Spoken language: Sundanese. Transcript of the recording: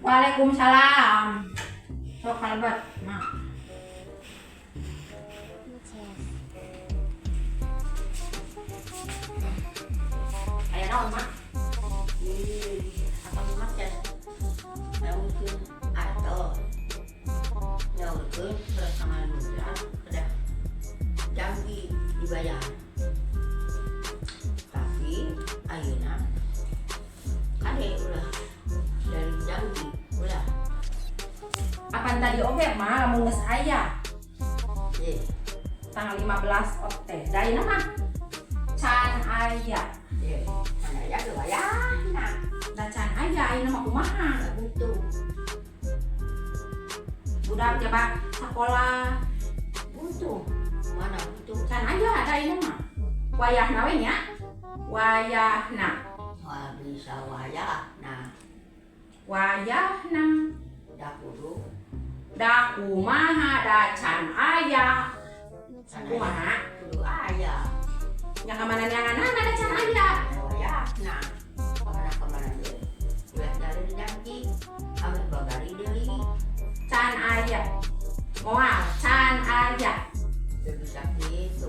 Waalaikumsalam. Sok kalebet, Mak. Aya naon, Mak? Ih, apa macan nyaurkeun atau nyaurkeun pertengahan bulan udah janji dibayar, tapi ayeuna kade ulah dari janji ulah. Apan tadi oge mah lamun geus aya ye tanggal 15 teh. Da ayeuna mah can aya. Ye, mana ya dibayar, nah. Da can aya, ayeuna mah kumaha? Butuh. Budak coba sekolah. Butuh mana butuh. Can aya da ayeuna mah. Wayahna we nya. Wayahna. Wah, bisa wayah nah. Wayahna. Dah kudu. Da kumaha da can aya. Can. Kumaha? Kudu aya. Nya ka mana neanganana da can aya. Wayah nah, kemana kemana deh ulah dari janji ame bagari deui. Can aya. Moal can aya. Lebih sakit.